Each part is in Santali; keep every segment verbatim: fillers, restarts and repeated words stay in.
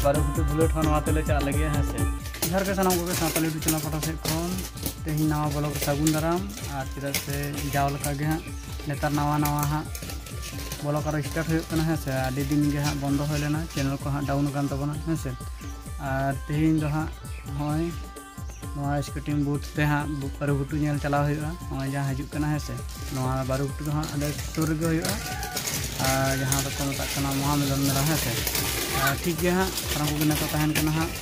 ᱵᱟᱨᱩ ᱜᱷᱩᱴᱩ ᱫᱷᱩᱞᱟᱹᱴ ᱦᱚᱸ ᱱᱚᱣᱟ ᱛᱮᱞᱮ ᱪᱟᱞᱟᱜ ᱞᱟᱹᱜᱤᱫ, ᱦᱮᱸ ᱥᱮ᱾ ᱡᱚᱦᱟᱨ ᱜᱮ ᱥᱟᱱᱟᱢ ᱠᱚᱜᱮ, ᱥᱟᱶᱛᱟᱞ YouTube ᱪᱮᱱᱮᱞ ᱯᱟᱦᱴᱟ ᱥᱮᱫ ᱠᱷᱚᱱ ᱛᱮᱦᱮᱧ ᱱᱟᱣᱟ ᱵᱞᱚᱜ ᱨᱮ ᱥᱟᱹᱜᱩᱱ ᱫᱟᱨᱟᱢ᱾ ᱟᱨ ᱪᱮᱫᱟᱜ ᱥᱮ ᱡᱟᱣ ᱞᱮᱠᱟ ᱜᱮ ᱦᱟᱸᱜ ᱱᱮᱛᱟᱨ ᱱᱟᱣᱟ ᱱᱟᱣᱟ ᱦᱟᱸᱜ ᱵᱞᱚᱜ ᱟᱨᱚ ᱥᱴᱟᱨᱴ ᱦᱩᱭᱩᱜ ᱠᱟᱱᱟ, ᱦᱮᱸ ᱥᱮ᱾ ᱟᱹᱰᱤ ᱫᱤᱱ ᱜᱮ ᱦᱟᱸᱜ ᱵᱚᱱᱫᱚ ᱦᱩᱭ ᱞᱮᱱᱟ, ᱪᱮᱱᱮᱞ ᱠᱚ ᱦᱟᱸᱜ ᱰᱟᱣᱩᱱ ᱟᱠᱟᱱ ᱛᱟᱵᱚᱱᱟ, ᱦᱮᱸ ᱥᱮ᱾ ᱟᱨ ᱛᱮᱦᱮᱧ ᱫᱚ ᱦᱟᱸᱜ ᱱᱚᱜᱼᱚᱭ ᱱᱚᱣᱟ ᱥᱠᱮᱴᱤᱝ ᱵᱩᱛᱷ ᱛᱮ ᱦᱟᱸᱜ ᱵᱩ-, ᱵᱟᱹᱨᱩ ᱜᱷᱩᱴᱩ ᱧᱮᱞ ᱪᱟᱞᱟᱣ ᱦᱩᱭᱩᱜᱼᱟ᱾ ᱱᱚᱜᱼᱚᱭ ᱡᱟᱦᱟᱸ ᱦᱤᱡᱩᱜ ᱠᱟᱱᱟ, ᱦᱮᱸ ᱥᱮ, ᱱᱚᱣᱟ ᱵᱟᱹᱨᱩ ᱜᱷᱩᱴᱩ ᱫᱚ ᱦᱟᱸᱜ ᱟᱞᱮ ᱥᱩᱨ ᱨᱮᱜᱮ ᱦᱩᱭᱩᱜᱼᱟ, ᱟᱨ ᱡᱟᱦᱟᱸ ᱫᱚᱠᱚ ᱢᱮᱛᱟᱜ ᱠᱟᱱᱟ ᱢᱚᱦᱟᱢᱤᱞᱚᱱ ᱢᱮᱞᱟ, ᱦᱮᱸ ᱥᱮ᱾ ᱟᱨ ᱴᱷᱤᱠ ᱜᱮᱭᱟ ᱦᱟᱸᱜ, ᱥᱟᱱᱟᱢ ᱠᱚᱜᱮ ᱱᱮᱣᱛᱟ ᱛᱟᱦᱮᱱ ᱠᱟᱱᱟ ᱦᱟᱸᱜ᱾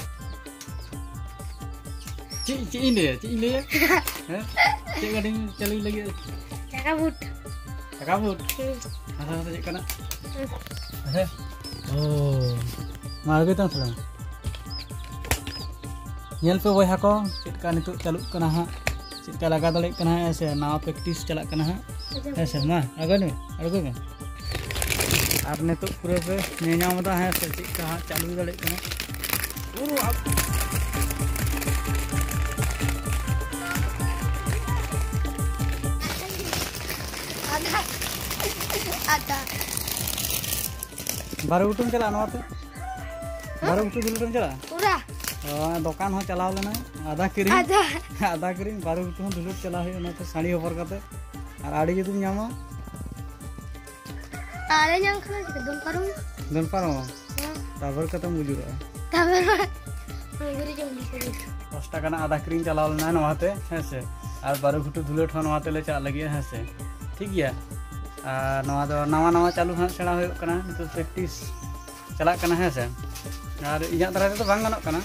ᱪᱮᱫ, ᱪᱮᱫ ᱤᱧ ᱞᱟᱹᱭᱟ, ᱪᱮᱫ ᱤᱧ ᱞᱟᱹᱭᱟ? ᱦᱮᱸ? ᱪᱮᱫ ᱜᱟᱹᱰᱤᱧ ᱪᱟᱹᱞᱩᱭ ᱞᱟᱹᱜᱤᱫ? ᱪᱟᱠᱟ ᱵᱩᱴ᱾ ᱪᱟᱠᱟ ᱵᱩᱴ? ᱦᱩᱸ᱾ ᱦᱟᱥᱟ ᱦᱟᱥᱟ ᱪᱮᱫ ᱠᱟᱱᱟ? ᱦᱩᱸ᱾ ᱦᱮᱸ? ᱳ᱾ ᱢᱟ ᱟᱬᱜᱚᱭ ᱛᱟᱢ ᱛᱟᱦᱞᱮ ᱢᱟ᱾ ᱧᱮᱞ ᱯᱮ ᱵᱚᱭᱦᱟ ᱠᱚ, ᱪᱮᱫ ᱞᱮᱠᱟ ᱱᱤᱛᱚᱜ ᱪᱟᱹᱞᱩᱜ ᱠᱟᱱᱟ ᱦᱟᱸᱜ, ᱪᱮᱫ ᱞᱮᱠᱟ ᱞᱟᱜᱟ ᱫᱟᱲᱮᱭᱟᱜ ᱠᱟᱱᱟ ᱦᱟᱸᱜ, ᱦᱮᱸ ᱥᱮ, ᱱᱟᱣᱟ ᱯᱨᱮᱠᱴᱤᱥ ᱪᱟᱞᱟᱜ ᱠᱟᱱᱟ ᱦᱟᱸᱜ, ᱦᱮᱸ ᱥᱮ᱾ ᱢᱟ ᱟᱬᱜᱚᱭ ᱢᱮ, ᱟᱬᱜᱚᱭ ᱢᱮ᱾ ᱟᱨ ᱱᱤᱛᱚᱜ ᱯᱩᱨᱟᱹ ᱯᱮ ᱧᱮᱞ ᱧᱟᱢ ᱮᱫᱟ, ᱦᱮᱸ ᱥᱮ, ᱪᱮᱫ ᱞᱮᱠᱟ ᱦᱟᱸᱜ ᱪᱟᱹᱞᱩ ᱫᱟᱲᱮᱭᱟᱜ ᱠᱟᱱᱟ᱾ ᱯᱩᱨᱟᱹ ᱟᱯ- ᱟᱫᱟ᱾ ᱵᱟᱨᱚ ᱜᱷᱩᱴᱩᱢ ᱪᱟᱞᱟᱜᱼᱟ ᱱᱚᱣᱟ ᱛᱮ? ᱵᱟᱨᱚ ᱜᱷᱩᱴᱩ ᱫᱷᱩᱞᱟᱹᱴᱮᱢ ᱪᱟᱞᱟᱜᱼᱟ? ᱯᱩᱨᱟ᱾ ᱚ, ᱫᱚᱠᱟᱱ ᱦᱚᱸ ᱪᱟᱞᱟᱣ ᱞᱮᱱᱟ, ᱟᱫᱟ ᱠᱤᱨᱤᱧ᱾ ᱟᱫᱟ᱾ ᱟᱫᱟ ᱠᱤᱨᱤᱧ, ᱵᱟᱨᱚ ᱜᱷᱩᱴᱩ ᱦᱚᱸ ᱫᱷᱩᱞᱟᱹᱴ ᱪᱟᱞᱟᱣ ᱦᱩᱭᱩᱜᱼᱟ ᱚᱱᱟᱛᱮ ᱥᱟᱹᱲᱤ ᱦᱚᱵᱚᱨ ᱠᱟᱛᱮ᱾ ᱟᱨ ᱟᱲᱮ ᱡᱩᱫᱤᱢ ᱧᱟᱢᱟ? ᱟᱲᱮ ᱧᱟᱢ ᱠᱷᱟᱱ ᱪᱤᱠᱟᱹ? ᱫᱚᱱ ᱯᱟᱨᱚᱢ᱾ ᱫᱚᱱ ᱯᱟᱨᱚᱢᱟ? ᱦᱮᱸ᱾ ᱛᱟᱨᱯᱚᱨ ᱠᱟᱛᱮᱢ ᱵᱩᱡᱩᱨᱚᱜᱼᱟ᱾ ᱛᱟᱨᱯᱚᱨ ᱢᱟ ᱜᱩᱨᱤᱡ ᱮᱢ ᱵᱩᱡᱩᱨᱚᱜᱼᱟ᱾ ᱫᱚᱥ ᱴᱟᱠᱟ ᱨᱮᱱᱟᱜ ᱟᱫᱟ ᱠᱤᱨᱤᱧ ᱪᱟᱞᱟᱣ ᱞᱮᱱᱟ ᱱᱚᱣᱟ ᱛᱮ, ᱦᱮᱸ ᱥᱮ᱾ ᱟᱨ ᱵᱟᱨᱚ ᱜᱷᱩᱴᱩ ᱫᱷᱩᱞᱟᱹᱴ ᱦᱚᱸ ᱱᱚᱣᱟ ᱛᱮᱞᱮ ᱪᱟᱞᱟᱜ ᱞᱟᱹᱜᱤᱫ, ᱦᱮᱸ ᱥᱮ᱾ ᱴᱷᱤᱠ ᱜᱮᱭᱟ᱾ ᱟᱨ ᱱᱚᱣᱟ ᱫᱚ ᱱᱟᱣᱟ ᱱᱟᱣᱟ ᱪᱟᱹᱞᱩ ᱦᱟᱸᱜ ᱥᱮᱬᱟ ᱦᱩᱭᱩᱜ ᱠᱟᱱᱟ, ᱱᱤᱛᱚᱜ ᱯᱨᱮᱠᱴᱤᱥ ᱪᱟᱞᱟᱜ ᱠᱟᱱᱟ, ᱦᱮᱸ ᱥᱮ᱾ ᱟᱨ ᱤᱧᱟᱹᱜ ᱫᱟᱨᱟᱭ ᱛᱮᱫᱚ ᱵᱟᱝ ᱜᱟᱱᱚᱜ ᱠᱟᱱᱟ,